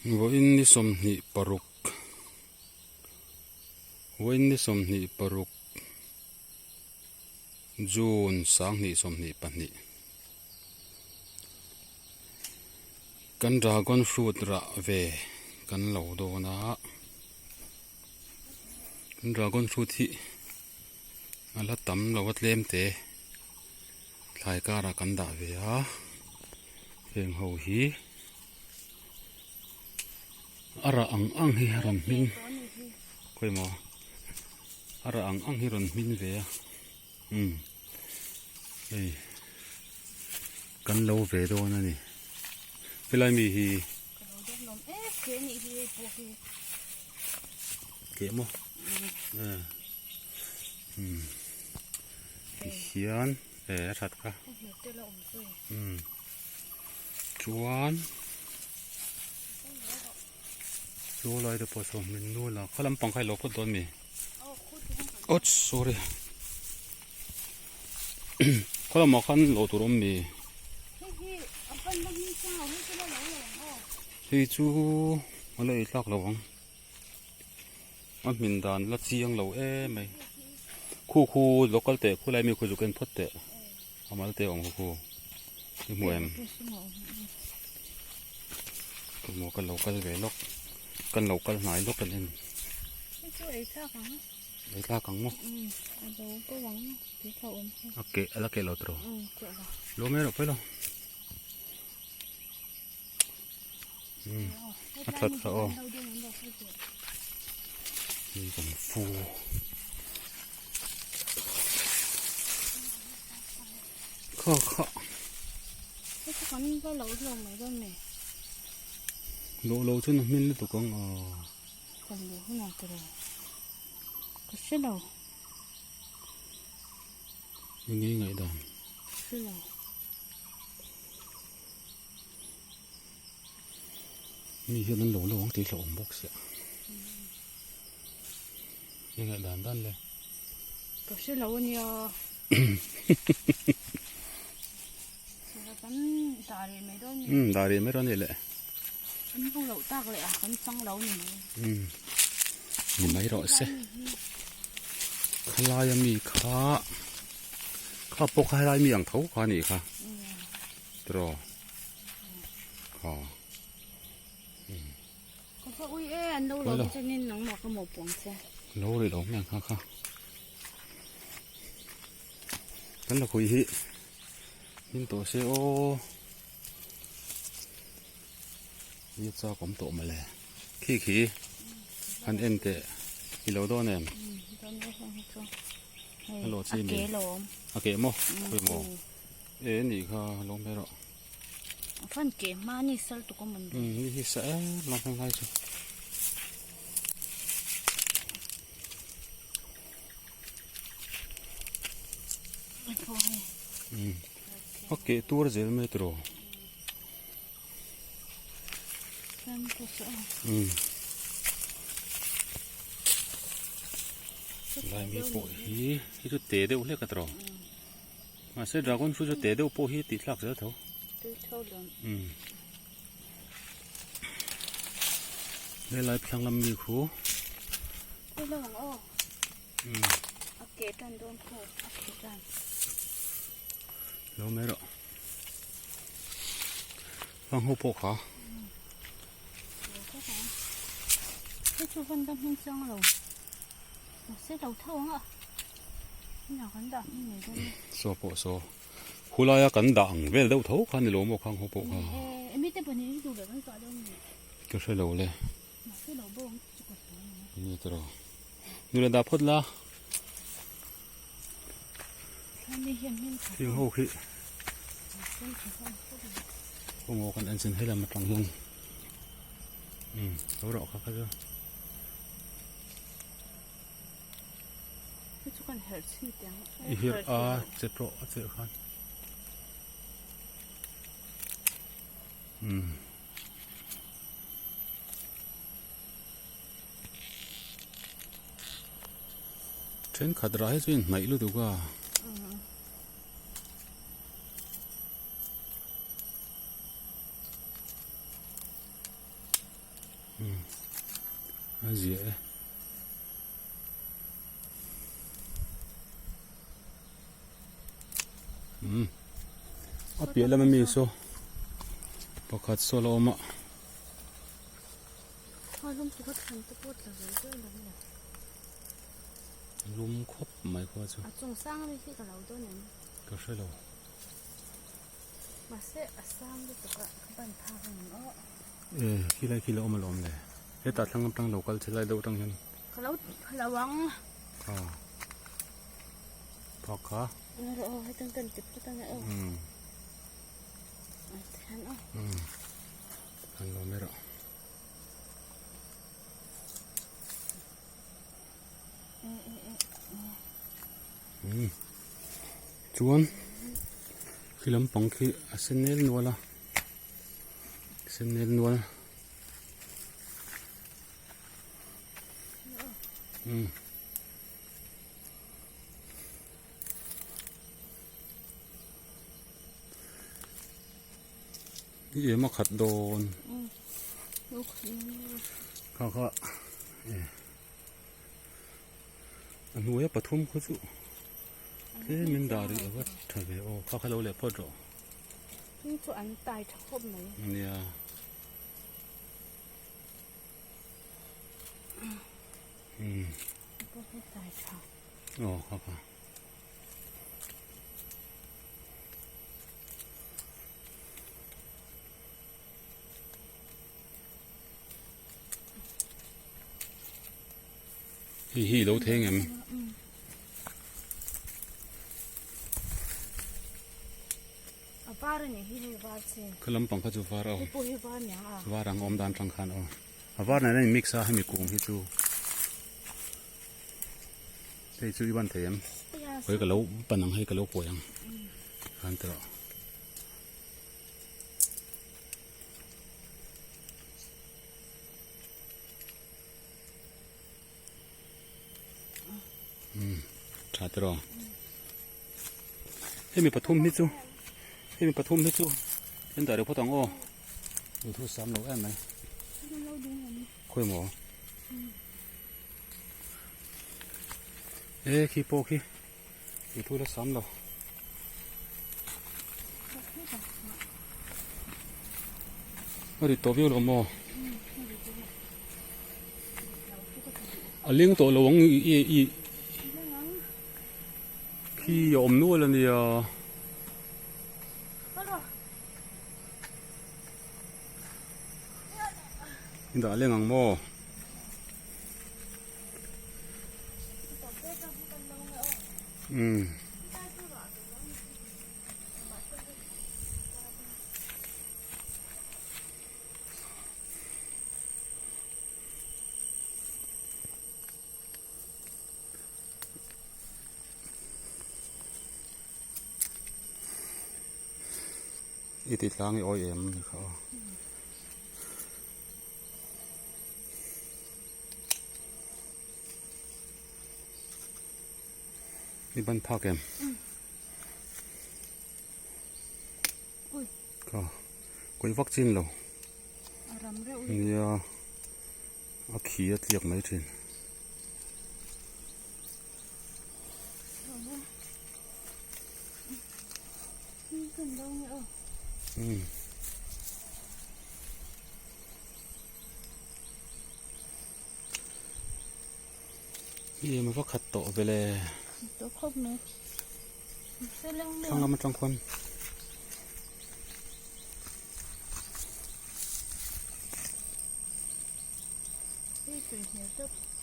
Vawiin ni 26 Vawiin ni 26 June 2022 kan dragon fruit rah ve kan lo dawn a kan dragon fruit hi a la tam lo a tlem te thlai karah kan dah ve a heng ho hi. A rah ang ang hi a rawn hmin khawi maw a rah ang ang hi rawn hmin ve a umm hei kan lo ve dawn a ni helai mi hi keh maw umm tihian e a that kha umm. Chuan chu lai te pawh saw hmin nual a kha lampang kha i lo phawt dawn mi awch sorry khaw lamah khan lo tur awm mi hei chu a la ei tlak lo ang a hmin dan la chiang lo em mai khu khu local teh khulai mi khu zuk en phawt teh. A mal te awm kha khu i hmu em emaw ka lo kal ve lawk kan lo kal hnai lawk a ni ei thlak ang maw a keh a la keh lo tawh lo mai rawh pawi lo a that kha aw hei kan fu kha kha lo lo chuan a hmin lutuk ang a enge ngaihdan. Mi hian an lo lo ang tih hlauhawm bawk sia. Eng ngai dan dan le. Ka hre lo ania. Kan dah rih mai dawn ni. Um dah rih mai dawn ni le. An bo loh tak leh a kan chang lo ni mai. Um ni mai rawh se. Khalai a mi kha kha pawh kha helai mi ang tho kha a nih kha. Tiraw. Kha. Ka fa ui e an lo lo chuanin nangmah ka mawh puang che. Lo ri lo nge kha kha. Kan la khui hi min tawh se aw. Ni chak awm tawh mawle. Khi khi han en teh i lo dawn em? Hello chi mi. A ke maw? Khawi maw? E nih kha lawm ve rawh. A fan ke hma ni sal tuk a man ve. Ni hi sa em a hmang lai chu. A ke tur zel mai tiraw. Lai mi pawh hi hi chu te deuh hlek a tiraw. Mahse dragon fruit chu te deuh pawh hi tih thlak zel tho. Umm. Helai thlang lam mi khu. Umm. Lo mai rawh. Hang ho pawh kha. Hei chu van dam hming chiang lo. Mahse lo tho ang a. Ina kan dah hming mai dawn a. Saw pawh saw. Khulaia kan dah ang vel deuh tho kha ni lo maw khang ho pawh kha. E mi te pahnih hi duh leh kan kah dawn ni. Ka hre lo le. Mahse lo bo ang chu ka hre lo. Ni tawh. Nula dah phawt la. Thing ho khi kawngawh kan en chin helam atang hian umm lo rawh kha kha chu i herh a che pawh a che khan umm. Thenkhat rah hi chu inhnaih lutuk a. Umm a zia e. Umm a piah lama mi saw pakhat saw la awm a. Lum khawp mai khua chu. A chung sang ami khi ka lo dawn em? Ka hre lo. Mahse a sang lutuk a ka ban phak a ni aw. E khilai khi la awm alawm le. Hetah thlang atang lo kal che lai deuh atang hian. Ka lo ka lo ang. Kha. Phak kha. Aw aw hetang kan ti phawt ange aw. Umm. Ti hian aw. Umm. An lo mai rawh. Umm. Chuan khi lampang khi a sen nel nual a. Sen nel nual. Umm. I em a khat dawn. Kha kha e a hnuaia pathum khaw chu tlem in dah rih a va tha ve aw kha kha lo leh phawt rawh. Chung chu an tai tha khawp mai. Nia. Umm. Pawh hi tai tha. Aw kha kha. Hei hi ilo theng em? A var a nih hi hei var chi. Kha lampang kha chu var a awm. Hei pawh hi var niang a. Var ang awm dan tang khan aw. A var nen a in mix a hemi kung hi chu. Hei chu i ban thei em? Hei ka lo pan ang hei ka lo kuai ang. Khan tawh. Um tha te rawh. Hemi pathum hi chu hemi pathum hi chu en dah reuh phawt ang aw. Duhthu sam lo em mai. Khawi maw? E khi pawh khi duhthu la sam lo. A ri tawh viau lo maw? A leng tawh lo ang i i khi a awm nual a nia. I dah leng ang maw? Umm. I ti tlang i awi em ni kha aw. I ban phak em? Ka kawi vak chin lo. Nia a khi a tliak mai thin. Umm. Hi em va khat tawh vele. Tawh khawp mai. Thlang lam atang khuan.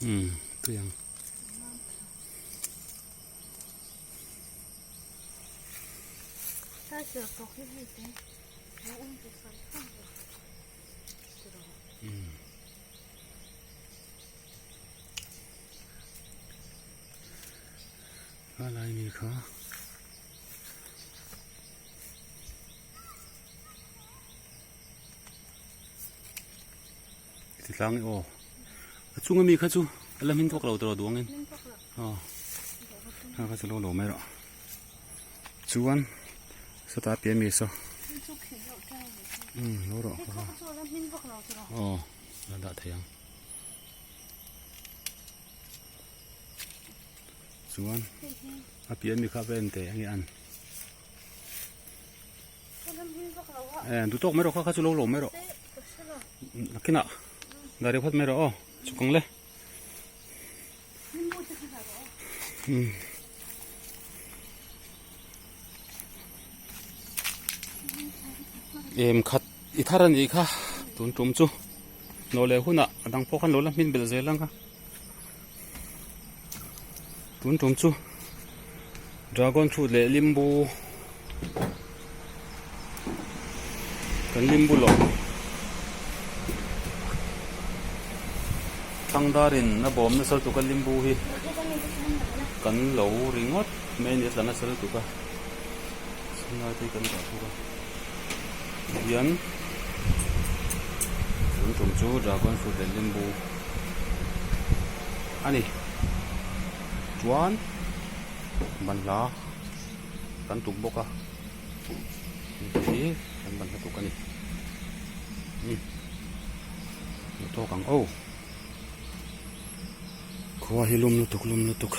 Umm tui ang. A lai ni kha. Ti tlang i aw. A chunga mi kha chu a la hmin thawk lo tawh duangin. Aw. A kha chu lo lo mai rawh. Chuan sawtah pian mi saw. Umm lo rawh. Aw. La dah thei ang. Chuan a piah mi kha va en teh enge an. Eh du tawk mai rawh kha kha chu lo lo mai rawh. Nakinah dah reuh phawt mai rawh aw chhuk ang le. Em khat i thar a nih kha tun tum chu nawh leh hunah a dang pawh khan lo la hmin belh zel ang a tun tum chu dragon fruit leh limbu kan limbu lawm thangdarin a bawm nasa lutuk a limbu hi kan lo ringawt mai a ni a tla nasa lutuk a chhunglai te hi kan dah bawk a tihian tun tum chu dragon fruit leh limbu a ni chuan banhla. Kan tuk bawk a hei hi kan ban hla tuk a ni umm hmu tawk ang aw khua hi lum lutuk lum lutuk.